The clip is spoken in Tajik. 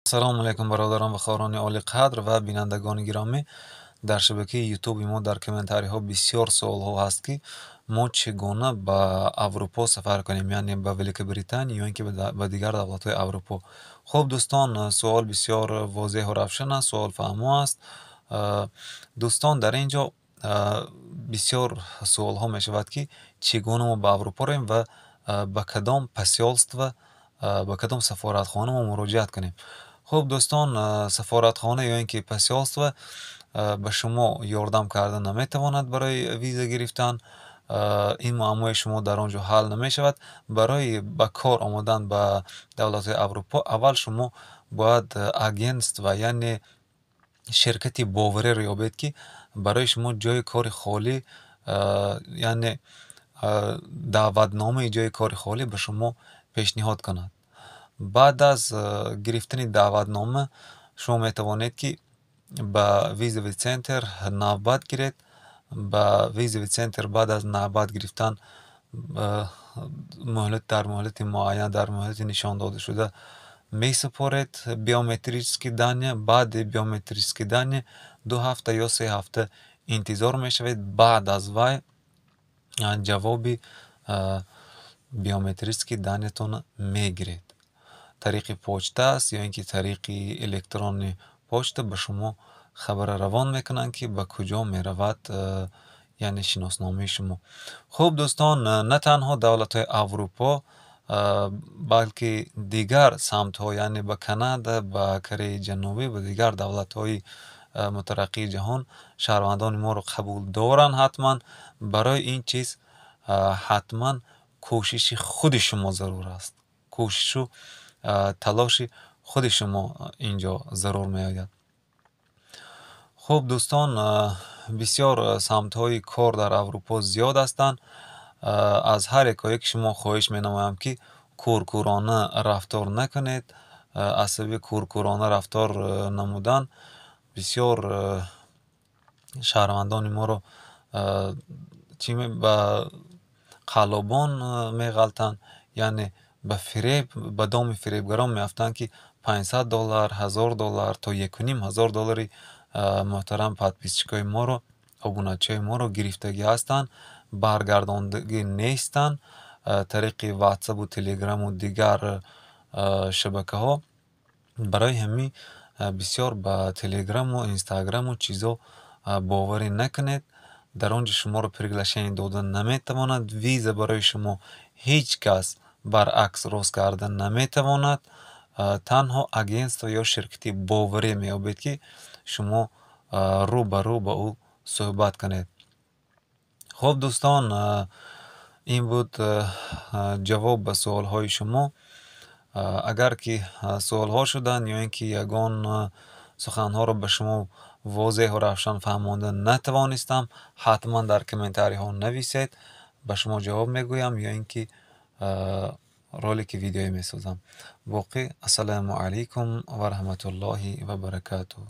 Ассалому алайкум, бародарон ва хоҳарони олиқадр ва бинандагони гиромӣ. Дар шабакаи Ютуби мо дар комментариҳо бисёр суолҳо ҳаст, ки мо чӣ гуна ба Аврупо сафар кунем, яъне ба Великобритания ё ин ки ба дигар давлатҳои Аврупо. Хуб, дӯстон, суол бисёр возеҳу равшан аст, суол фаҳмо аст. Дӯстон, дар ин ҷо бисёр суолҳо мешавад, ки чӣ гуна мо ба Аврупо равем ва ба кадом посольство, ба кадом сафоратхона мо муроҷиат кунем. Хуб, дӯстон, сафоратхона ё ин ки посольство ба шумо ёрдам карда наметавонад барои виза гирифтан. Ин муаммои шумо дар он ҷо ҳал намешавад. Барои ба кор омадан ба давлатҳои Аврупо аввал шумо бояд агентство, яъне ширкати бовариро ёбед, ки барои шумо ҷои кори холӣ, яъне даъватномаи ҷои кори холӣ ба шумо пешниҳод кунад. Баъд аз гирифтани даъватнома шумо метавонед, ки ба визовый центр навбат гиред. Ба визовый центр баъд аз навбат гирифтан муҳлат, дар муҳлати муайян, дар муҳлати нишон додашуда месупоред биометрические данные. Баъди биометрические данные 2 ҳафта ё 3 ҳафта интизор мешавед. Баъд аз вай ҷавоби биометрические данные тонро мегиред. Тариқи почта аст ё ин ки тариқи электронный почта ба шумо хабара равон мекунанд, ки ба куҷо меравад, яъне шиносномаи шумо. Хуб, дӯстон, на танҳо давлатҳои Аврупо, балки дигар самтҳо, яъне ба Канада, ба Кореяи Ҷанубӣ, ба дигар давлатҳои мутараққии ҷаҳон шаҳрвандони моро қабул доранд. Ҳатман барои ин чиз ҳатман кӯшиши худи шумо зарур аст, кӯшишу талоши худи шумо инҷо зарур меояд. Хуб, дӯстон, бисёр самтҳои кор дар Аврупо зиёд ҳастанд. Аз ҳар якояки шумо хоҳиш менамоям, ки кӯркӯрона рафтор накунед. Аз сабаби кӯркӯрона рафтор намудан бисёр шаҳрвандони моро чӣ ба қаллобон меғалтанд, яъне ба фиреб, ба доми фиребгарон меафтанд, ки 500 доллар, 1000 доллар то 1500 доллари муҳтарам подписчик ои моро, обуначиҳои моро гирифтагӣ ҳастанд, баргардондагӣ нестанд тариқи Ватсапу Телеграму дигар шабакаҳо. Барои ҳамин бисёр ба Телеграму Инстаграму чизо боварӣ накунед. Дар он ҷо шуморо приглашение дода наметавонад, виза барои шумо ҳеҷ кас баръакс рост карда наметавонад. Танҳо агентство ё ширкати боварӣ меёбед, ки шумо рӯ ба рӯ ба ӯ суҳбат кунед. Хуб, дӯстон, ин буд ҷавоб ба суолҳои шумо. Агар ки суолҳо шуданд ё ин ки ягон суханҳоро ба шумо возеҳу равшан фаҳмонда натавонистам, ҳатман дар комментариҳо нависед, ба шумо ҷавоб мегӯям ё ин ки ролики видеоӣ месозам. Боқӣ, ассалому алайкум ва раҳматуллоҳи ва баракатуҳ.